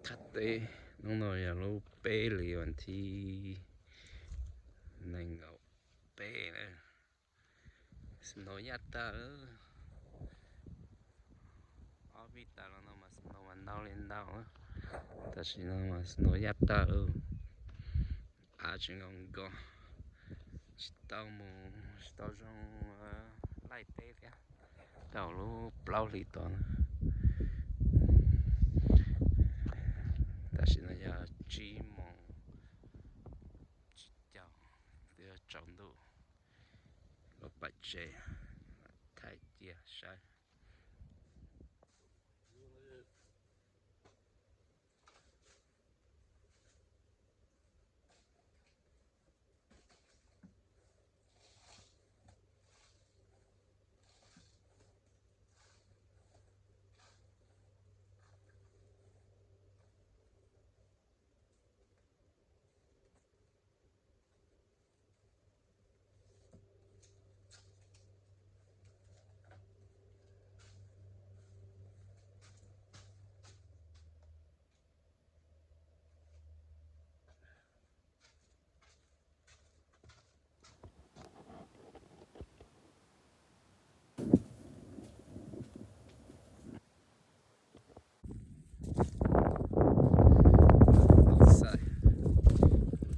Thaj teb, hnub no yog lub peb hlis vas thib nees nkaum peb na. Snow yaj tag lawm. Ob peb tas los no mas snow mas ntau li ntau na. Tam sim no mas snow yaj tag lawm. Av tsis nkaus nkos, tsis tau mus, tsis tau zoo laij teb thiab. Tau lub plaub hlis tod na. Tam sim no yog tsib moos tsib caug, twb yuav tsaus ntuj. Los pam tsev, thaij cia saib.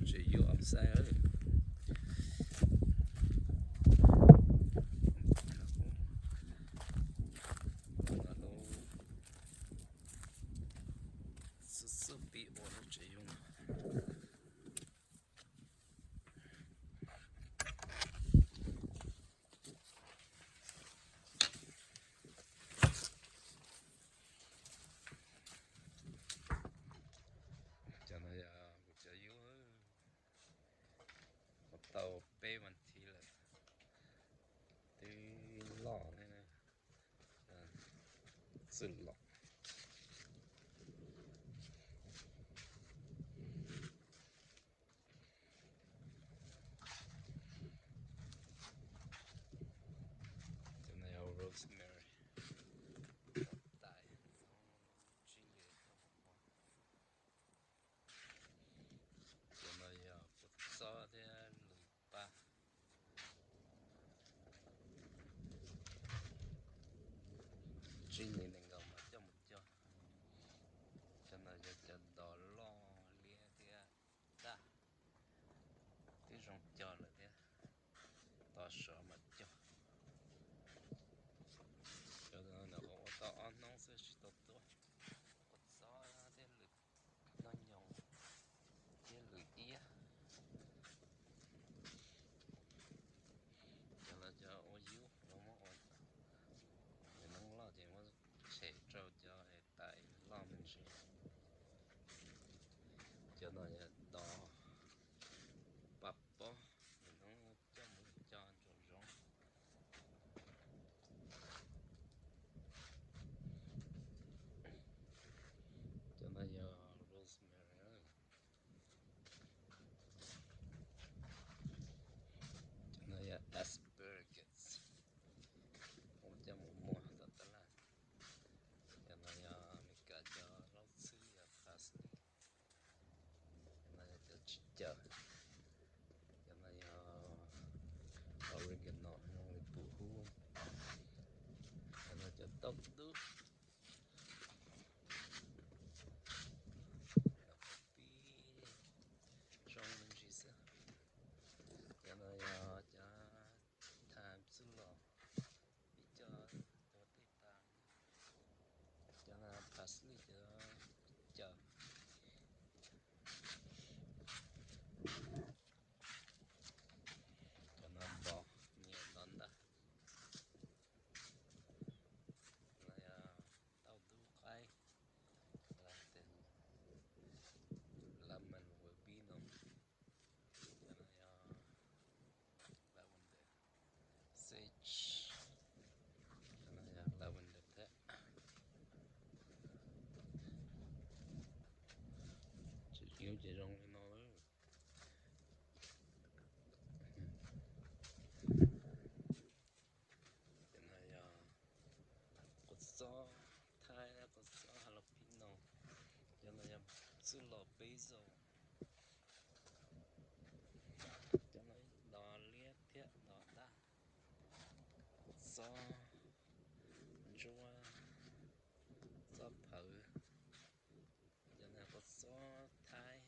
Tsev yuav outside. Xub xub pib ua lub tsev yuav no. Cov no yog kuv cov yub, ua tau peb vas thiv lawm, twb loj thiab na, txwj lom. Cov no yog rosemary, tais, tsib hlis. Cov no yog kua txob thiab lws pab. Tsib hlis nees nkaum mas coj mus cog. Cov no yog cov dos loj liab thiab daj, twb zoo cog lawm thiab, tos sov mas cog. Cov no nyuam qhuav ua tau ob hnub xwb tsis tau tuaj. Kua txob thiab lws noj nyoos thiab lws iab. Cov no cov ua yub los muab ua, nws noob loj ces muab tshem rau cov tais loj me ntsis. Cov no yog dos paj pob, nws noob coj mus cog ntsaum zoov. Cov no yog rosemary. Cov no yog asparagus, ua coj mus muag tom tab laj. Cov no yog Meskas cov laub txhwb yog parsley. Cov no yog cov tsis cawm. Cov no yog oregano, zoo li pum hub. Cov no cov tauj dub. Pib zoo me ntsis xwb. Cov no yog cov thyme xwb los pib cog ua tej tas. Cov no parsley cov cawm. Cov no npov, nyiam npov ntag. No yog tauj dub qaib, lemon verbena. Cov no yog lavender, sage. Cov no yog lavender thiab. Tseem yub ces zoo li no lawm. Cov no yog kua txob thaib, kua txob jalapeno. Cov no yog Xwb los peb zaug. Cov no los liab thiab los daj. Xob ntsuab, xob phawv, cov no yog xob thaib,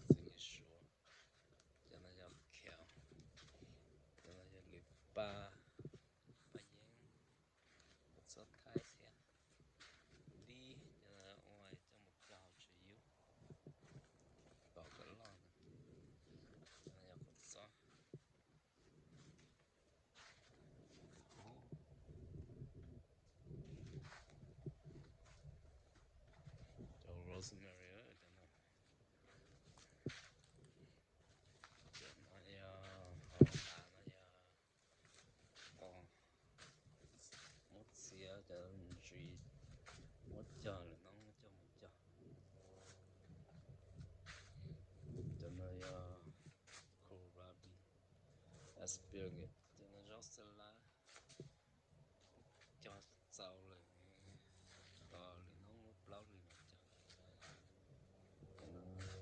txiv lis suav, cov no yog khev, cov no yog lwm paj, paj yeeb, xob thaib thiab. Dib, cov no ua coj mus cog hauv tsev yub kom kom loj. Cov no yog qos xob. Cov rosemary, cov no, cov no yog, no yog qos muab txiav cov ntsis, muab cog lwm hnub coj mus cog. Cov no yog kohlrabi, asparagus, cov no zaub xas las, cog txaus lawm, tos lwm hnub lub plaub hlis mas cog.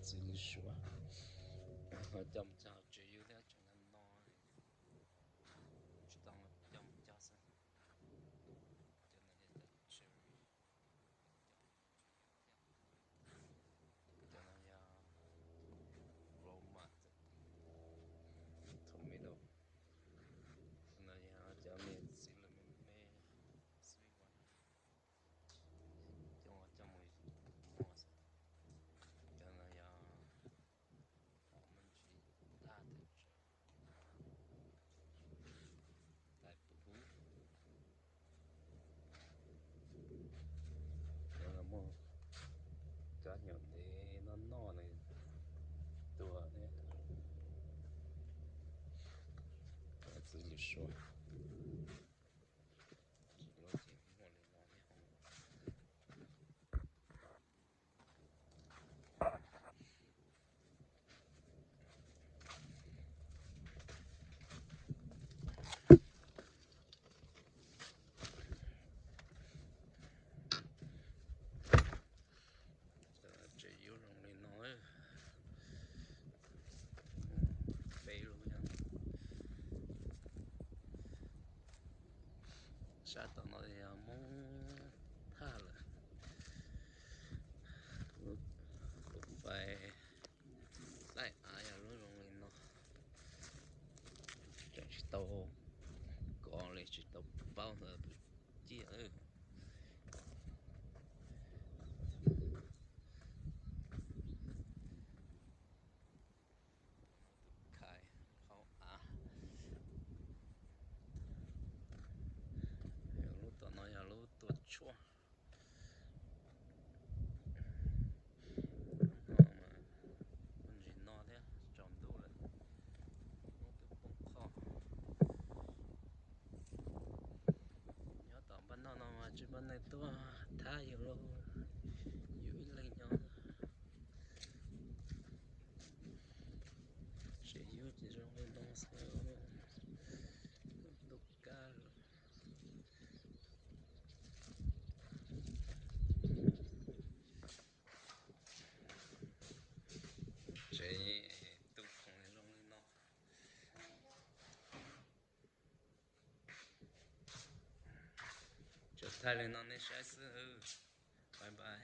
Txiv lis suav, ho coj mus cog hauv tsev yub thiab tseem no no, tsis tau coj mus cog xwb. Cov no yog cov cherry, cov no yog roma, tomato, no yog cov me txiv lws me me, sweet one, coj mus muag xwb. Cov no yog me ntsis daj teb tsawv, thaib pub pub. Cov no muaj kab nyom ntev noj noj na, tuag thiab. Txiv lis suav, tsis lub ces muaj li no thiab. Tsev yub zoo li no, peb lub yog. Sab tom no yog Hmoob Thaj lawm. Lub fais laij av yog lub zoo li no. Tseem tsis tau kov li, tsis tau paub ntawd tus ciaj. Tus khais qhaub av. Lub tom no yog lub tua tshuaj. Muaj ntsis no thiab, tsaus ntuj lawm, muab tus poob qho. Nyob tom npaj noj no mas tsis npaj nej tuaj thab yus lauj, yus ib leeg nyob. Tsev yub ces zoo li no xwb, ntuj kab lawm. Tsev tu khoom zoo li no. Tsuas thaij li no nej saib xwb. Bye bye.